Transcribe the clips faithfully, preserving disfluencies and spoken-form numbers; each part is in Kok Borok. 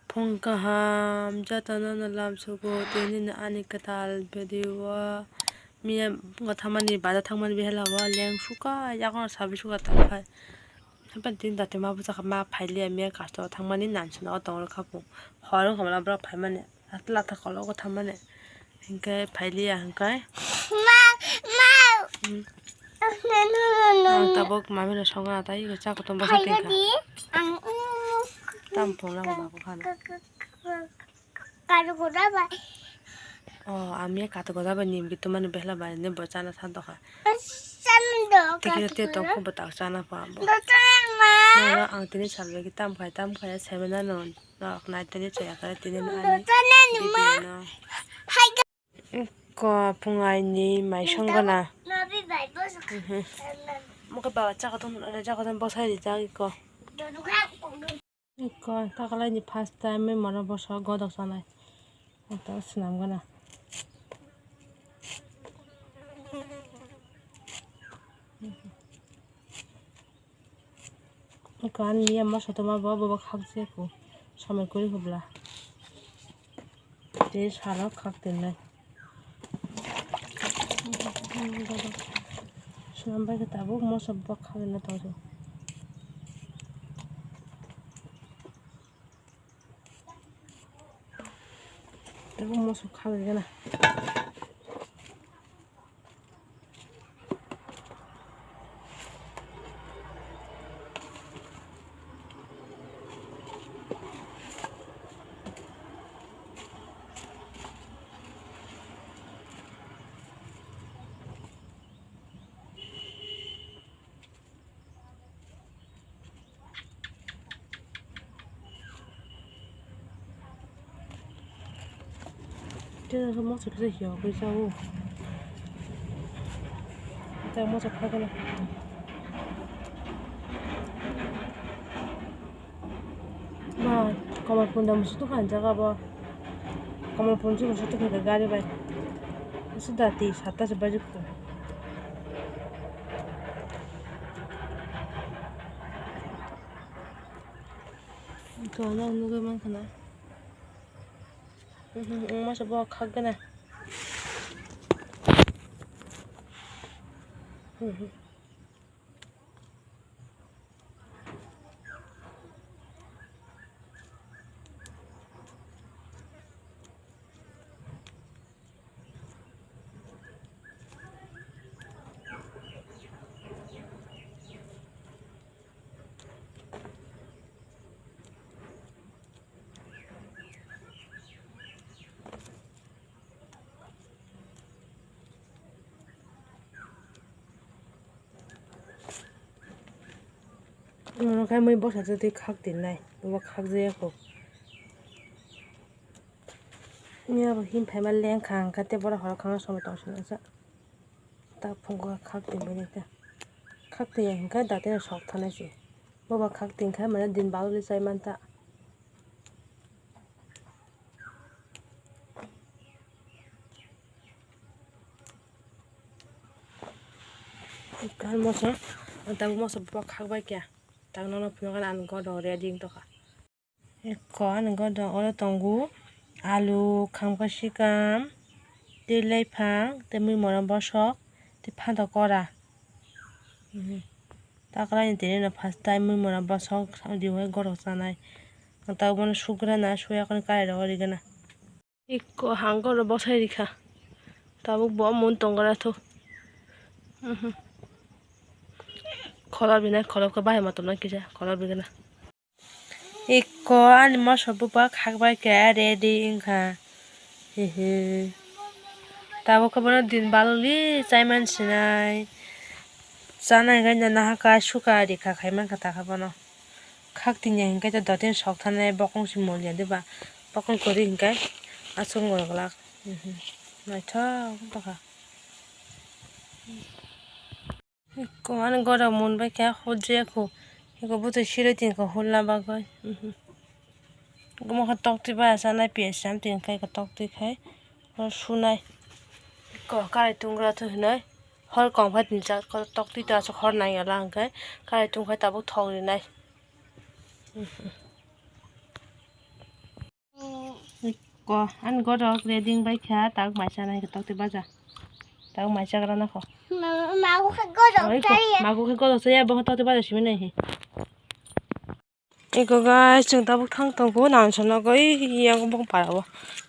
Phung kaham jotono no lamsugo tini ani kwtal video o. Miya ngo thangmani bazar thangmani behela o leng suka yago sabi suka tangkha. Hapan tin dati ma bwsakha ma phailiya miya customer thangmani nansana o tong rwkha phung. Hor wngkha mala borok phaimani. Latha kologo thangmani hinkhe phailiya hinkhe. Ma, ma. Hmm. Ang tabuk mamino songna tai cha kotom bwsa tingkha. Tam phungrang babu khana. Karu goda bai. Oh, ami kato goda bai nim gitu mani behla bai ne bo chana san tokha. San do. Tikira te tong ko bata chana pa bo. Do chana ma. Nana ang tini salbe ki tam khai tam khai semena non. Nok nai tini chaya kare tini ani. Tini ani ma. Video no. Hai. Ko phung aini mai song gana. Nabi bai bos. Mhm. Mo ke bawa chaka ton, chaka ton bosai di jagi ko. Dodu kha. Ko takalai ni first time mai moro boso godok sanai. Ato snam gana. Eko ani ya moso toma bo, bo khakjagwi somoi kwrwi hubla. Tei salo khak tinnai. Swnam bai khe tabuk moso bo khak rwna tongkhe. Tabuk moso khak rwgana. Tei moso kisa hiya kisa o. Tei moso kha khe. Ma, Kamalpur da musutu kha jaga bo. Kamalpur se musutu kha gari bai. Musutu da ti satta se baji ko. To no nugui mankha na. Masa bo khak gana. Omo khe mui bwsa twi khak tinnai, obo khak jaya kho. Mia bo him phaima lengkha hwnkhe tei borok horo khangna somoi tong sini sa. Ta phungo khak tin bai ta. Khak tin ya hwnkhe dati no sok thanai se. Boba khak tin kha mane din balwi chai man ta. Ekkan moso, ang tabuk moso bo khak bai kha. Tak nono phunukgwi ang goro ready wng tongkha. Ekko ani goro oro tongo alu, kham kasikam, tei lephang, tei mui mora bosok, tei phantok kora. Taklaini tini no first time mui mora bosok, dibai goro chanai. Ang tabuk bono sugrana, suya khe karai rogo rigana. Ikko hangkhe oro bosai rikha. Tabuk bo mun tongora tho. Mhm. Kholop rinai, kholop khe bahai ma tongna kisa, kholop rigana. Ikko ani moso buba khak bai khe ready wngkha. Hehe. Tabuk khe bono din baloli chaiman sinai. Chanai khe nahaka suka rikha khai mankha takha bono. Khak tinya hinkhe to dotin sok thanai bokong si molya diba? Bokong kwrwi hinkhe aswk wngwi glak. Mhm. Naithok wngkha. Eko ani goro mun bai khe hujya kho. Eko bwtwi sirwi tin kho hurna bagwi. Mhm. Omo khe toktwi bai asa nai piyaj sam tin khai eko toktwi khai. Oro sunai. Eko karai tungra tho hinoi. Hor kong phai tin cha toktwi ta aswk hor nang ya lang khai. Karai tung khai tabuk thok rinai. Mhm. Ko, ani godok ready wngbai kha, tak mai chanai khe tokti baja. Tak mai chagra na kho. Ma-, mago khe godok Oi ko, chaya. Mago khe godok chaya, bo tokti baja simi nai hi. Iko guys, chwng tabuk thang tongo, nang sono goi yang bong para bo.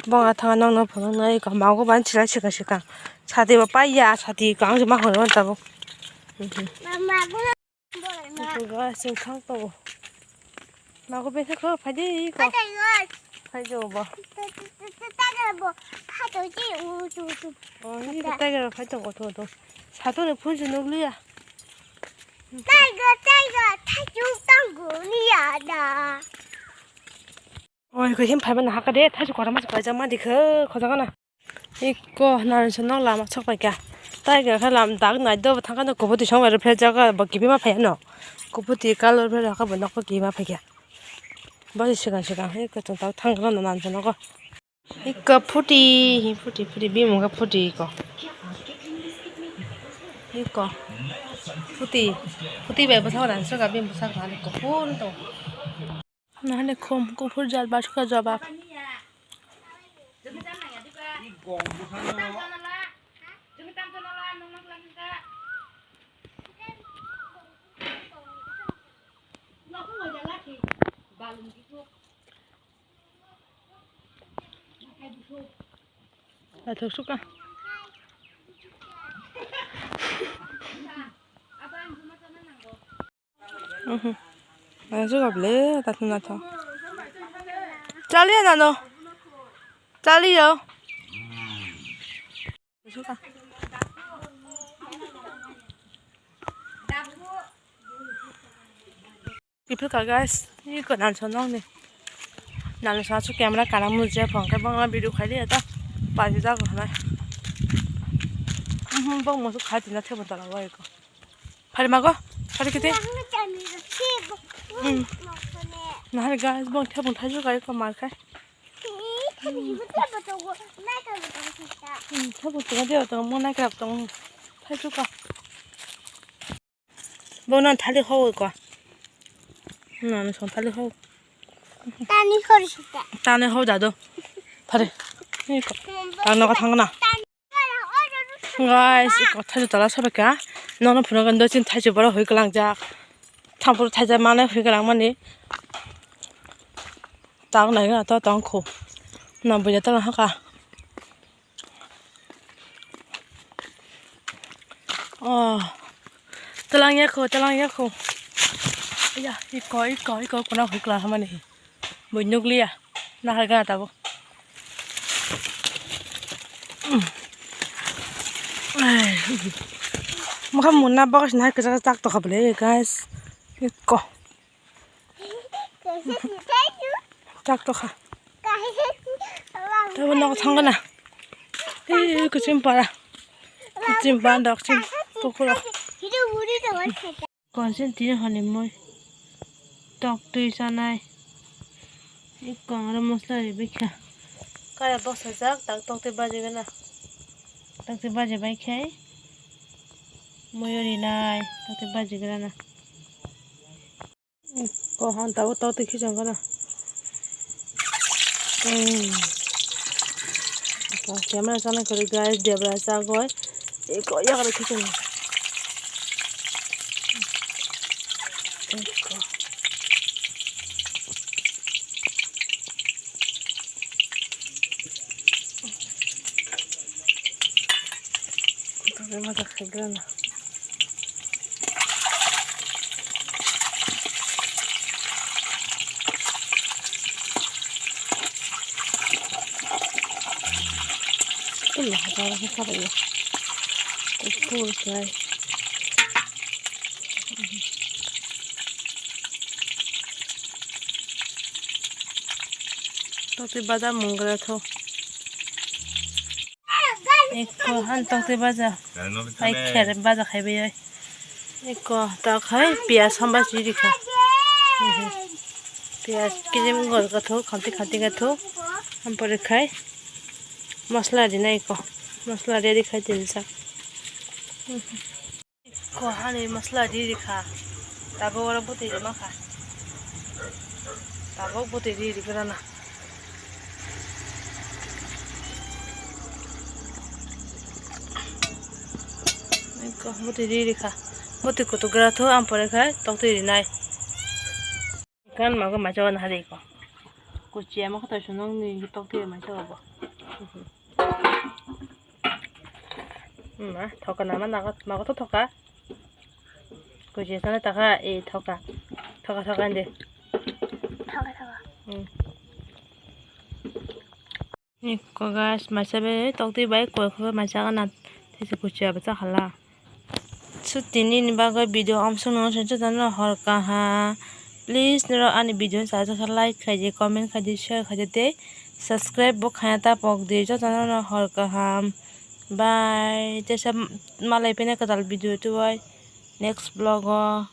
Bong a thang nang no phunuk nai ko, mago ban chila sika sika. Sati bo pai ya, sati kang ma horo tabuk. Ma-, mago Iko guys, chwng thang tongo. Mago bese kho, phai di ko. Phai di, guys. Phai di bo. Phai di, bo. Phai di, u, u, u. Oh, ini ko tiger phai tongo, to, to. Sato ni phun si nukliya. Tiger, tiger, thaichuk tangkuni ya da. Oi, ko him phaiba na haka de, thaichuk kwrwngma se paijak ma dikhe, khojak na. Iko, nani se nok lama sok paikha. Tiger khe lam dak nai do, thangkha no kubui twi song bai rw phai jaga, bo kibi ma phai no. Kubui twi color phai rw kha bo nok kibi ma phaikha. Bo se sigang sigang, iko chwng tabuk thang rw no nani se nogo. Iko phuti, phuti, phuti, bini mung khe phuti iko. Iko. Phuti, phuti bai bwskango rang saka bini bwskango ani kuphur tongo. Nahani khum kuphur jal bathukha jobak. Naithok suka. Mhm. Naithok suka ble, naithok naithok. Chaliya nano. Chaliyo. Suka. Kiphilka guys, iko nalsong nokni. Nalsong aswk camera kana mujya phone khe bangma video khai liya ta. Paji jago hwnai. Mhm, bang musu khai tina thebo dala wa iko. Phari mago, phari kiti. Hmm. Nahari guys, bang thebo thaju kai ko mar khai. Hmm, thebo tongo, thebo tongo, mo nai krak tongo. Thaju ka. Bo no thali ho ko. No, no, song thali ho. Tani hor sita. Tani ho dado. Phare. Ni ko. Tang no thang na. Guys, ko thali tala sabe ka. No, no, phunuk ndo chin thai chubara hoi kalang jak. Thampur thai ja mane hoi kalang mani. Tang nai na to tang kho. Na buja tala haka. Oh, telang ya kho, telang ya kho. Ya, iko, iko, iko, kuna hukla hamani. Bui nukliya, nahar gana tabo. Mokha munna bagas nahar kisa tak to khabale, guys. Iko. Tak to kha. Tabo nok thang na. Ei, kuchim para. Kuchim ban dok chim. Pukuro. Konsen tini honi moi. Tok twi sanai. Iko aro mosla ri bikha. Kaya bosa jak tak tok twi baji gana. Tak twi baji bai khai. Moi rinai tak twi baji gana. Ko han tabo tokti khichang kana. Hmm. Ko camera sana kori guys, debra sagoi. Eko yakara khichang. Eko. Tokti baja khaigwlana. Illa hajara khe sabai ya. Kuphur khlai. Tokti baja mungra tho. Eko han tokti baja. Ai kher baja khai bai ai. Eko ta khai piyaj hamba si rikha. Piyaj kiri gol ka tho, khanti khanti ka tho. Hampore khai. Masla rinai eko. Masla ready khai tin sa. Ko hani masla ri ri kha. Tabuk oro bwtwi rima kha. Tabuk bwtwi ri ri gana. Ko, muti ri ri kha. Muti kutugra tho, ang pore khai tokti ri nai. Kan mago macha wan hari ko. Kuchi ama khato sunong ni tokti macha obo. Ma, thoka nama naga, mago to thoka. Kuchi sana taka, e thoka. Thoka, thoka ande. Thoka, thoka. Hmm. Iko guys, maisa bai tokti bai koi kho maisa gana tesa kuchi abo cha khala. So tini ni bagwi video amsong no se jotano hor kaha. Please noro ani video sa jasa like khaidi, comment khaidi, share khaidi tei subscribe bo khaya ta pok di. Jotano no hor kaham. Bye. Tesa malai pene kadal video tuwai next vlog o.